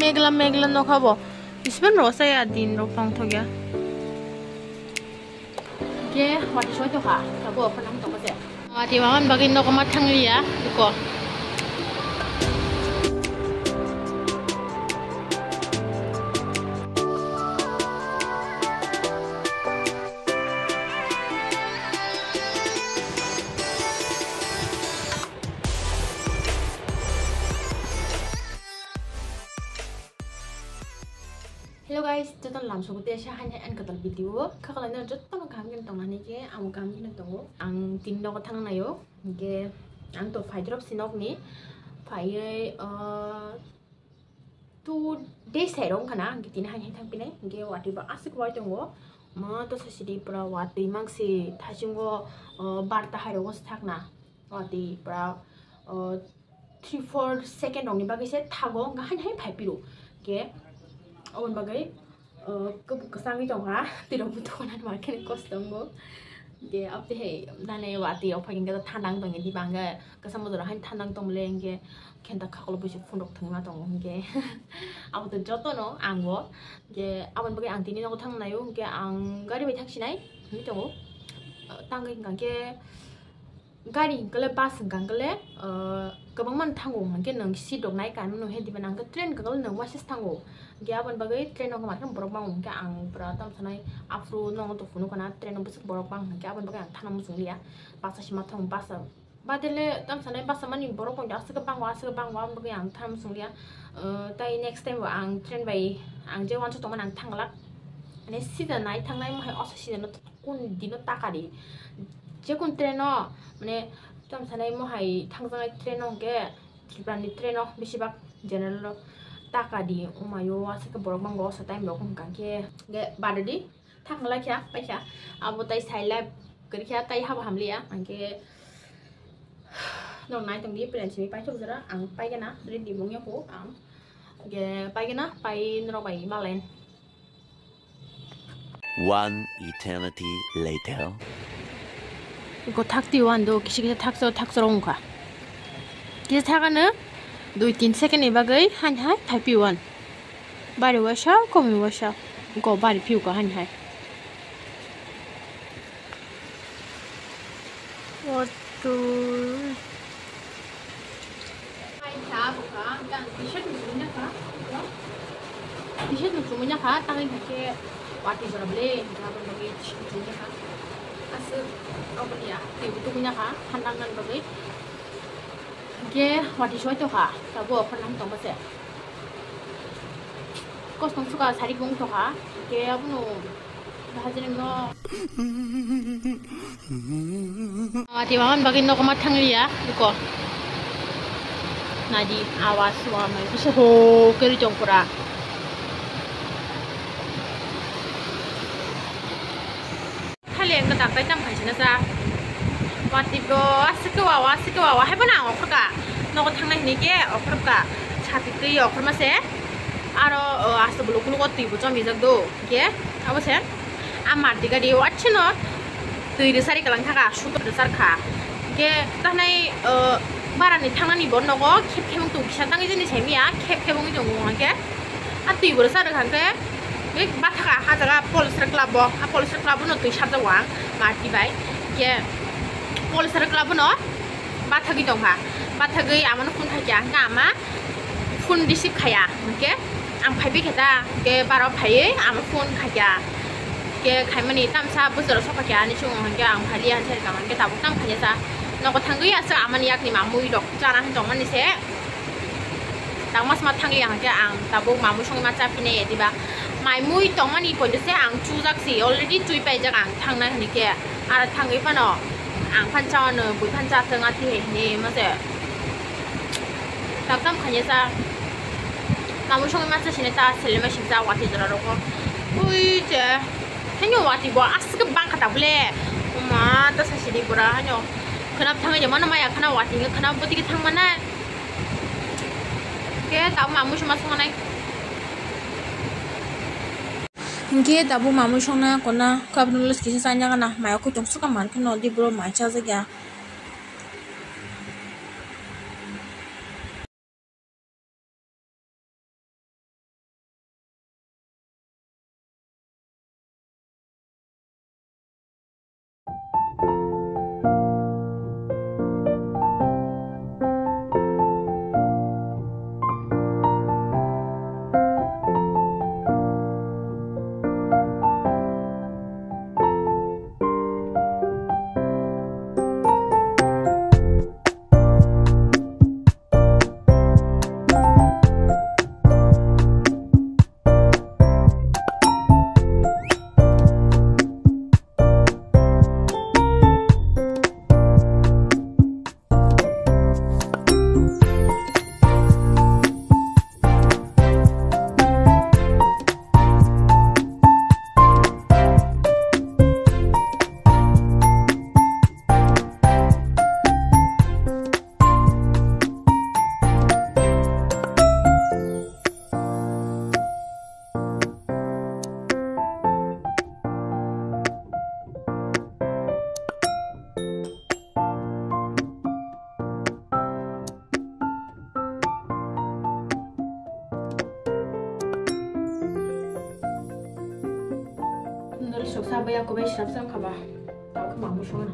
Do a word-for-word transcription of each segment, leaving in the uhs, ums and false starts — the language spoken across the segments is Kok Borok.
Megla megla nokha bo. Ispan rosai a din rok tong thok ya. Ke wati soi to kha. Tabo okhor nang tong se. Wati waman bagwi nokha ma thang liya. Ko. Hello guys, joto lam sogo te sa han han katal video. Khakalai no joto no kaham khe tong nani ke, ang kaham khe tongo. Ang tin nogo thang nayo. Ke ang to phai drop sinok ni. Phai, uh, two days hai rong kana ang tin han han thang pinai. Ke wati ba asik wai tongo. Ma to sa sidi pura wati mangsi thasingo, uh, barta hai rogo thak na. Wati pura, uh, three four second rokni bagwi se thago, hwnka haini hai phai phiro. Ke, aboni bagwi, uh, kwbuk kwchangwi tongkha, twi rok butukhana ma khe kosto wngo. Ke, aboni hai, nane watwi rok phai khe thanda wng tongya, diba hwnka kwchangma jora haino thanda wng tongmole, hwnke khenta khakolo buisi phunuk thwngma tongo, hwnke abo to jotono ang bo. Ke, aboni bagwi ang tini nogo thang naio, hwnke ang gari bai thang sinai, hinwi tongo. Uh, tangwi hwnka khe, gari hwnkhe le bus hwnkha hwnkhe le, uh, kwbangma no thango, hwnkhe nwng seat rok nai kanmano he diba, nang khe train hwnkha khe le nwng waisa se thango. Hwnkhe aboni bagwi train o hwnkha khe borok bango, hwnkhe ang pura tamo sanai aphuru nogo to phunukha na train o bwswk borok bang, hwnkhe aboni bagwi ang thana muchung liya. Bus se ma thang, bus badele tamo sanai bus mani borok aswk bango, aswk bango, aboni bagwi ang thana muchung liya. Uh, tai next time bo ang train bai ang je uansuk tongmani ang thang glak. Mane sida nai thangnai mohai oso sida no. Kun dino taka di. Je kun train o, mane, tamo sanai mohai thangjaknai train o hwnkhe, Tripura ni train o, besibak general o taka di. Omayo, aswk khe borok bango, oso time rok hwnkha khe, hwnkhe bada di, thang lai kha, pai kha. Abo tai sai life kwrwi kha, tai habo hamliya, hwnkhe norok nai tong di, plan simi paithok jora, ang paigana, ready wngya kho ang, hwnkhe paigana, pai norok bai malai. One eternity later. Iko thakti wan do, kisa kisa thaksa thaksa rong kha. Kisa thakano dui tin second ni bagwi han hai thaipi wan. Bari wasa, komi wasa. Iko bari piu ka han hai. What to? Hai kha, bo kha, ang t-shirt ni chumui na kha. T-shirt ni chumui na kha, tangwi kha khe watwi jora bole, hwnkha aboni bagwi t-shirt ni chumui na kha. Aswk, aboni ya, twi bo tubui na kha, handang nani bagwi. Hwnkhe watwi soi to kha, tabuk okhor nang tongma se. Kosong suka sari kung to kha, hwnkhe abono Bahajirengno. Ati waman bagwi nokma thangliya, iko. Nadi, awas, wamai, bisa ho, keri tong pura. Thale, engka daktai tam khaisina sa. Wati bo, asike wawa, asike wawa, hai bana okhorka. Nogo thangnai hini ke, okhorka. Sati twi okhorma se. Aro, o, asto bulu kulugo twi bo chomijak do. Ke, abo se, a Maruti gari o achheno twi rwsari kwlang thaka, suto rwsar kha. Ke, tahnai, o, barani thangnani bo nogo khep khep wng tong kisa tangwi jani saimiya, khep khep wngwi tongo hwnkhe. A twi bo rwsar rwkha hwnkhe, ke bathaka ha jaga Polyester Club o, a Polyester Club o no twi sarjago ang Maruti bai. Ke, Polyester Club o no bathagwi tongkha, bathagwi amano phone khaikha, hwnkhe ama phone receive khaya, hwnkhe ang phaibai khe ta, hwnkhe baro phaiwi ama phone khaikha, hwnkhe khaimani tamsa bwswrok sokha khe ani chungo, hwnkhe ang phailiya hinsa rwkha, hwnkhe tabuk tam khainasa nogo thangwi aswk amani yakni mamwi rok chana hin tongmani se, tangma sma thangliya hwnkhe ang tabuk mamwi songwi ma cha phinai diba, mai mui tongmani poito se ang chujak si, already chui paijak ang thangnai hwnkhe, aro thangwi phano ang phan chawano bui phan chathwng ati hinwi mase. Taktam khainasa. Mamwi songwi masa sini ta selema sini ta wati jora rokho. Ui je. Hanyo wati bo aswk bangkha ta bole. Uma ta sa sini bura hanyo. Khwnap thangwi je mano maya khana wati khana botike thangmana. Ke ta mamwi songma songnai. Hingke tabuk mamwi songna kona cup noodles kisa chaina gana maya kutung suka mankhe no di bro mai chajakya. Tabaya kobai srap srap khaba. Tabuk mamui songna.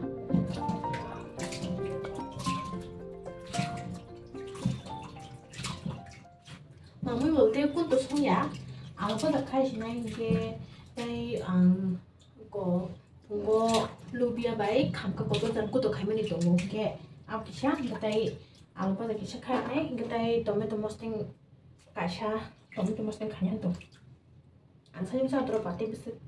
Mamui bolte kun to songya. Ang ko da khai sinai hinkhe tei ang ko go lubia bai khamka kotor jan kuto khaimani tongo hinkhe abo kisa hinkhe tei ang ko da kisa khainai hinkhe tei tomato mosting kaisa tomato mosting khainani tong. Ang sai sa dro pati bwswk.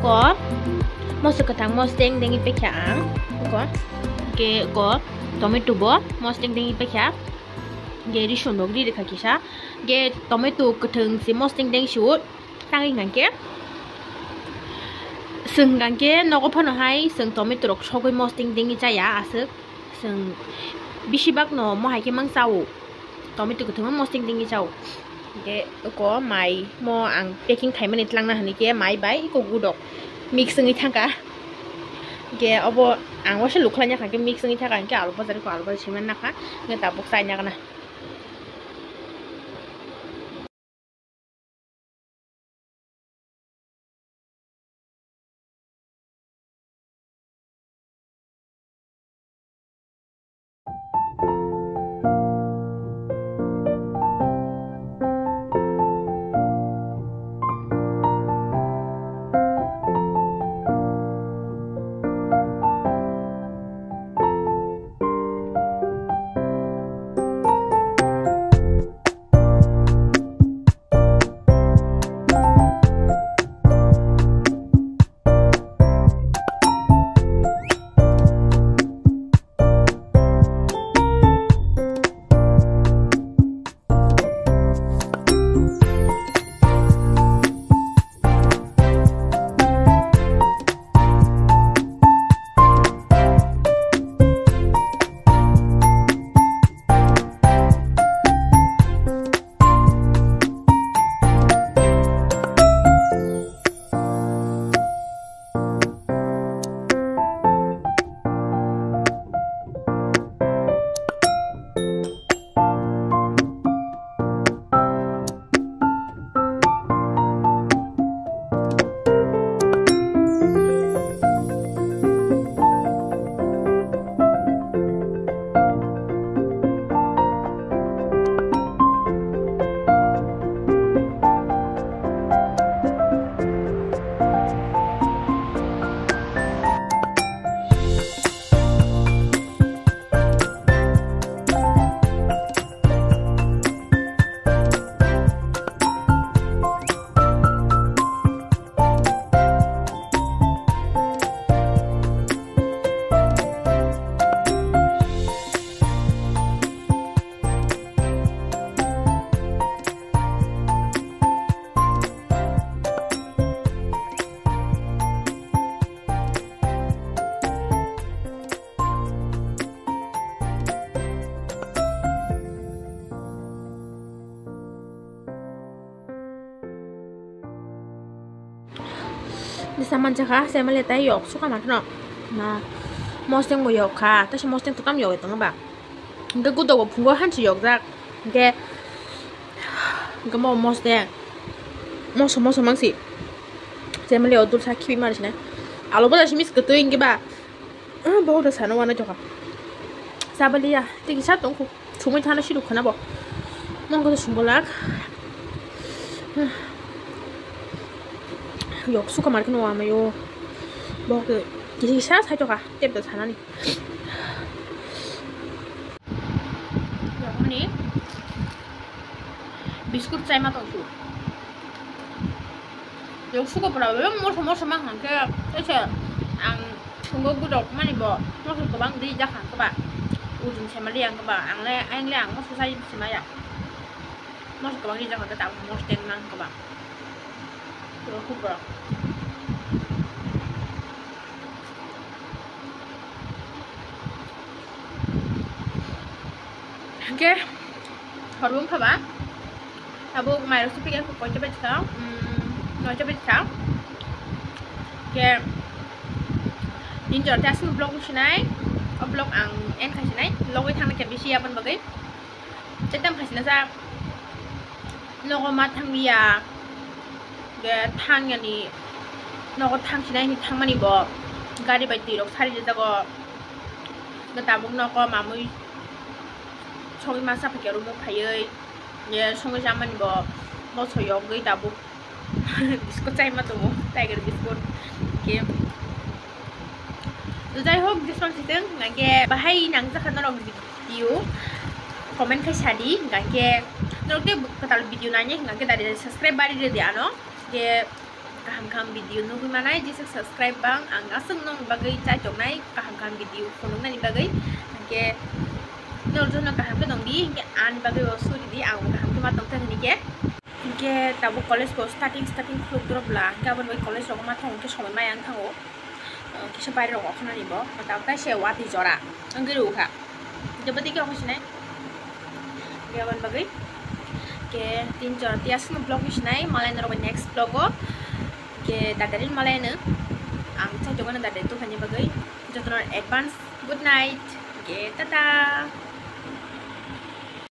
Ko moso kwthang mosdeng dengwi pekha ang. Ko ke ko tomato bo mosdeng dengwi pekha. Ge rison rok ri rikha kisa. Ge tomato kwthang si mosdeng deng si o. Tangwi hwnkhe, chwng hwnkhe nogo phano hai chwng tomato rok sogwi mosdeng dengwi chaya aswk. Chwng bisi bak no mo hai khe mang chao. Tomato kwthwng mosdeng dengwi chao. Hwnkhe oko mai mo ang packing khaimani tlangna hwnwi khe mai bai eko gudok mix wngwi thangkha. Hwnkhe obo ang waisa lukhlaina kha khe mix wngwi thangkha, hwnkhe alu bhajari kho alu bhajari swiman nakha, hwnkhe tabuk chaina gana. Saman chakha, semale tai yok suka makhno. Na, mosteng bo yok kha, ta se mosteng to tam yok tong ba. Hingke gudo bo phungo hansi yok jak. Hingke, hingke mo mosteng. Moso, moso mangsi. Semale o dul sa khibi mari sine. Alo bo da simis ketui hingke ba. Ah, bo da sano wana jokha. Sabaliya, tiki sa tong khu. Sumui thana sidu khana bo. Mong ko sumbolak. Yok suka mar khno amayo. Bo ke kiri sa sai to ka tep da thanani. Yok mani. Biskut chai ma tong su. Yok suka pura, morso morso mang hangke, ese ang sungo gudok mani bo, morso gobang di jak hangke ba, ujung semali ang ke ba, ang le, ang le ang morso sai simaya, morso gobang di jak hangke tak morso teng mang ke ba, yok suka pura. Hingke horbo wngkha ba, abo mairok sipik ya koita bai thang, noita bai thang. Hingke din jora tei aswk vlog wngsinai, o vlog ang end khaisinai, logwi thangna khe bisi aboni bagwi. Tei tamo hai sina sa nogo ma thang ya, ge thang yani, nogo thang sinai hinwi thang mani bo gari bai twi rok sari rijak o, ge tabuk nogo mamui sogwi masa phaikhe room o phaiwi, ge sogwi chamani bo moso yogwi tabuk. Biskut chai ma tongo, Tiger biskut. Hingke, jai hok, jismang siteng, hingke bahai nang jakha norok video, comment khai sadi, hingke norok te kwtal video nanya, hingke dari dari subscribe bari redi ano, hingke kaham kaham video nugwi manai, jesa subscribe bang, ang aswk nong bagwi chai tongnai, kaham kaham video phunuknani bagwi, hingke norok jono kaham khe tong di, hingke ani bagwi bo suri di, ang bo kaham khe ma tongthok hinike. Hingke tabuk college bo starting, starting khuluk drop la, hingke aboni bagwi college rok ma thang hingke somoi maya wng thango. Kisa baire rok okhanani bo, tabuk kaisa watwi jora wngwi rw kha. Hingke bwtwi khe okho sinai. Hingke aboni bagwi ke tin jora tei aswkno vlog ni sinai, malai norok bai next vlog o. Hingke dadari malai no ang chai tongmani dadari tuphani bagwi jotono advance good night. Hingke tata.